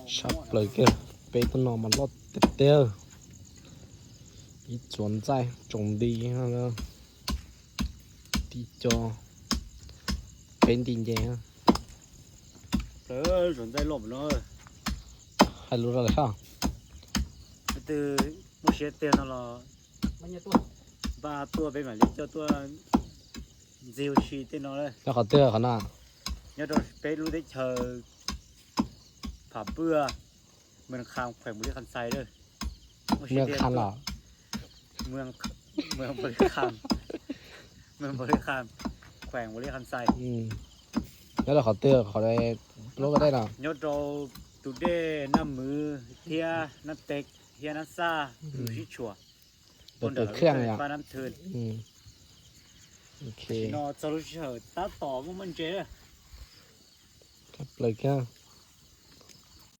Sắp lời kia, bê tông nọ mà lót tê tê. Ít chuẩn dạy, trồng đi ha. Đi cho bên đi nhẹ ha. ເອີ ສົນໃຈລົບເນາະ ໃຫ້ຮູ້ແລ້ວເລີຍເນາະ ຄືບໍ່ເສຍເຕີນເນາະ ບາຕົວເປັນໝາຍເລກເຈົ້າຕົວ G O C ເຕັມເນາະເລີຍ ແລ້ວເຂົາເຕືອນເຂົານະ ຍອດເປັນລູກເດັກເຊີ ຜາເປືອ ເມືອງຄາມ ແຂວງບໍລິຄຳໄຊເດີ ເມືອງຄາມເນາະ ເມືອງ ເມືອງບໍລິຄຳ ເມືອງບໍລິຄຳ ແຂວງບໍລິຄຳໄຊ ອືມ ແລ້ວເຂົາເຕືອນເຂົາໄດ້ ໂລກກໍໄດ້ເນາະ ຍອດເຮົາຕູເດ ນ້ຳມື ເທຍ ນ້ຳເຕັກ ເຮຍ ນ້ຳຊາ ອືມ ໜູຊິຊົວ ເປີດເຄື່ອງເລີຍ ຟ້ານ້ຳເທີນ ອືມ ໂອເຄ ເນາະ ຈະຮູ້ເຊີ ຕາຕໍ່ມັນເຈ ກັບເລີຍ ເຄື່ອງ